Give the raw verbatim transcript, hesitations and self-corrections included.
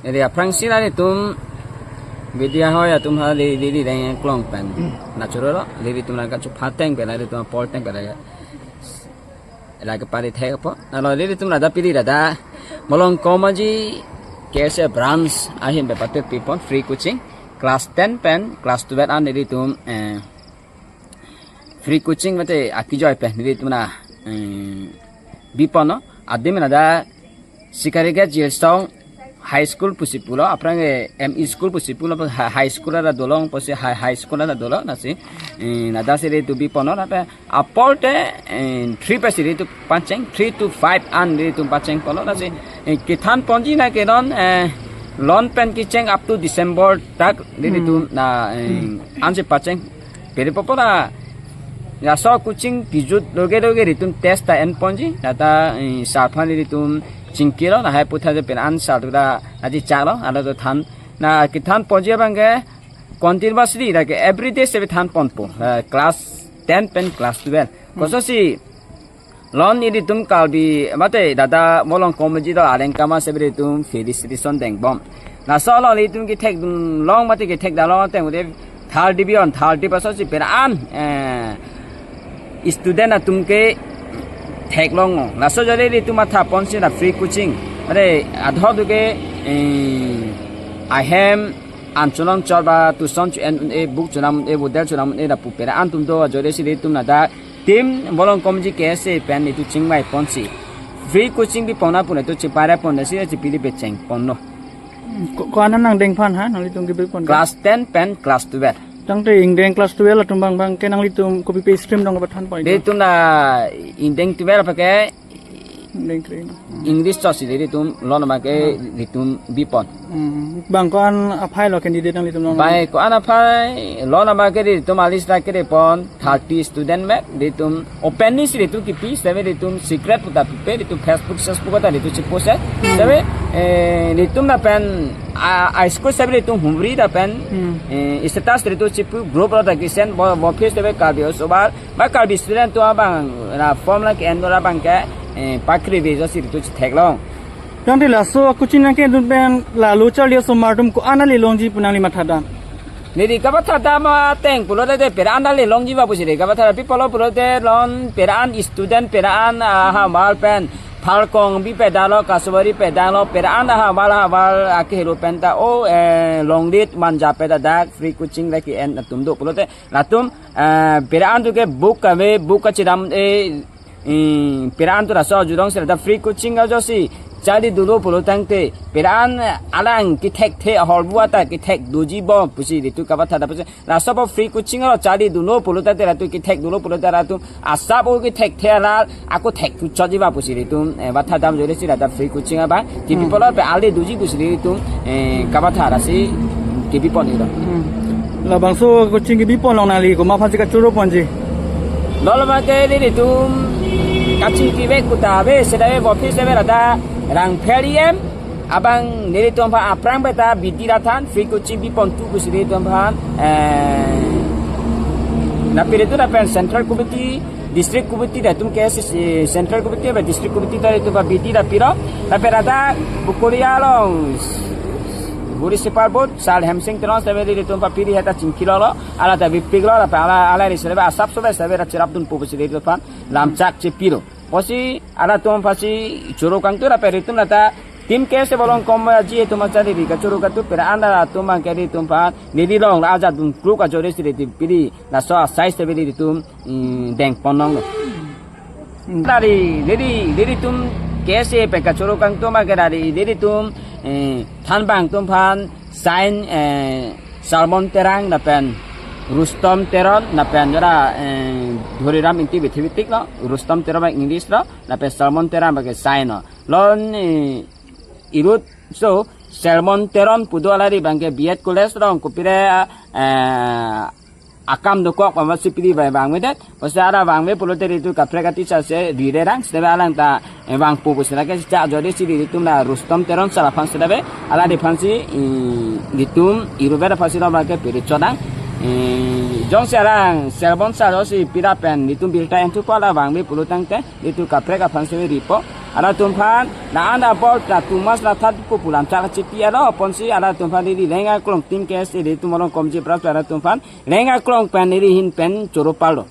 Jadi aphrangsi la ilitum video ahoi atum ha li li li deng klong pen. Na choro lo, ilitum la kachupha teng pen, ilitum apor teng pen la, la kepari thek po. Nalo ilitum ladak pili ladak Molongkomaji K S A branch ahin pen patut pipon free coaching class ten pen class twelve an ilitum, eh, free coaching mate akijoi pen ilitum na, eh, bipon non. Adim ladak Sikarigat Jilsong High School pusi pulo, aphrang ke M E school pusi pulo, ha-, high school ada dolong, pusi high, high school ada dolong, lasi, eh, ladak si ilitum bipon non, lapen apor te, eh, three pen si ilitum pacheng, three to five an ilitum pachengpon non, lasi, eh, kethan ponji na ke non, eh, lon pen kecheng up to December tak ilitum na, eh, ansi pacheng. Peri popo la, laso coaching pijut loge loge ilitum test ta enponji, ladak, eh, sir aphan ilitum chingkilo, lahai puthot pen an sir ta aji chalo, ala to than, na kethan ponji abang ke continuously, like every day si than ponpo, eh, class ten pen class twelve. Koso si lon ilitum Karbi mate ladak Molongkomaji do aleng kama si ilitum felicitation dengbom. Laso lo ilitum kethekdun long mate kethekdun long ateng ude third division, third division si pen an, eh, student atum ke theklong. Laso jale ilitum matha ponsi na free coaching. Mate adho duke, eh, ahem an chonam chor ba tuition cho-en un-e, book chonam un-e, bodel chonam un-e lapu pen an atum do ajore si ilitum ladak team Molongkomaji K S A pen ilitum chingvai ponsi free coaching bipon apun ilitum chepare pon si chepili pachengpon non. Hmm, ko, ko-an nangdeng aphan ha, nanglitum kebipon ke? Class ten pen class twelve. Tangte ingdeng class twelve atum abang abang ke nanglitum kopi pe stream dong pathan pon? Ilitum la ingdeng twelve ke Ingdeng three. English chot si ilitum lon abang ke ilitum bipon. Hmm. Bang ko-an aphai lo candidate nanglitum lon? Bang ko-an aphai lon abang ke ilitum a-list ta kepon thirty student mek, ilitum openly si ilitum kipi, sitame ilitum secret pu ta pipe, ilitum Facebook, Facebook ta ilitum chepost-e. Sitame, eh, ilitum lapen a, a school sitame ilitum humri lapen, Hmm. eh, status ilitum chepu, group lo ta kisend, bo, bo office sitame Karbi Osobar, ba Karbi student atum abang, na form la ke-en abang ke, eh, pakri ve jo si ilitum chetheklong. Tangte laso coaching nangkedun pen la lo charli osomar atum ko-an ale longji pu nangli mathadam? Neli kapathadam ateng pulote pen an ale longji ba pusi neli kapathadam, pi apotlo pulote lon pen an student pen an ahavar pen Phalkong bi pedalo, Kasuari pedalo, pen an ahavar ahavar akehelo pen ta o, eh, Longlit Manja pen ta dak free coaching lake en atum do pulote latum, eh, pen an atum ke book kave, book kachedam e, eh, pen an atum laso ajudong si ladak free coaching ajo si charli dunlo pulo tangte, pen an alang kethekthe ahormu ata kethek doji bom pusi ilitum kapathadam pusi. Laso apot free coaching lo charli dunlo pulo tangte latum kethek dunlo pulo ta latum asap o kethekthe alar ako thek thu chotji ba pusi ilitum, eh, mathadam jore si ladak free coaching abang. Kepi Hmm. apotlo pen ale doji pusi ilitum, eh, kapathadam si kepipon ilo. Hmm. Labangso coaching kepipon along nangli komat aphan si kachoro ponji? Lolo abang ke ilitum kachingki vek kuta ave, seta ave office ave ladak Rangphel E M. Abang nelitum aphan aphrang pen ta B D ra than, free coaching bipon thu pusi nelitum aphan, eh, na pire tu na pen Central Committee, District Committee, latum K S A C Central Committee, ba District Committee ta nelitum aphan B D ra pilo, na pen ladak Bokolia along Municipal Board, Sir Hemsing Teron, sitame nelitum aphan pili heta chingkilo lo, ala ta bipik lo, la pen ala, ala ni sitame asap so ba sitame ra cherap dunpo pusi nelitum aphan lamchak chepilo. Pusi halatum aphansi choro kangtung, lapen ilitum lata team K S A Molongkom aji atum achari ri kachoro kangtung, pen an halatum abang ke ilitum aphan neli along la ajat dun kruk ajore si ilitum pili laso asai sitame ilitum, mm, dengpon longlo. Hmm. Dari, dari, ilitum K S A pen kachoro kangtung abang ke dari, ilitum, eh, thanbang atum aphan sign, eh, Salmon Terang lapen Rustom Teron lapen jora, eh, Dhoriram Ingti bithe bitik lo, Rustom Teron abang English lo, lapen Salmon Terang abang ke sign lo. Lon, eh, irut so Salmon Teron pu do, alari abang ke B Ed College along kopire, eh, akam dokok pama sipri bai vangvedet. Pusi halatum vangve pulote ilitum kaprek a-teacher si rire rang sitame alang ta, eh, vangpo pusi lake cha ajore si ilitum la Rustom Teron sir aphan sitame, alari aphansi, eh, ilitum irut vet aphansi lo abang ke piri chodang. Eh, jongsi alang Salmon sir si pira pen ilitum birta enthupo, halatum vangve pulo tangte ilitum kaprek aphansi ripo. Arat atum aphan la-an abol ta tumas la that pu pu lam chak chipi alo ponsi arat atum aphan neli Leng Aklong team K S A atum along komji pras arat atum aphan Leng Aklong pen neli ahin pen choro palo.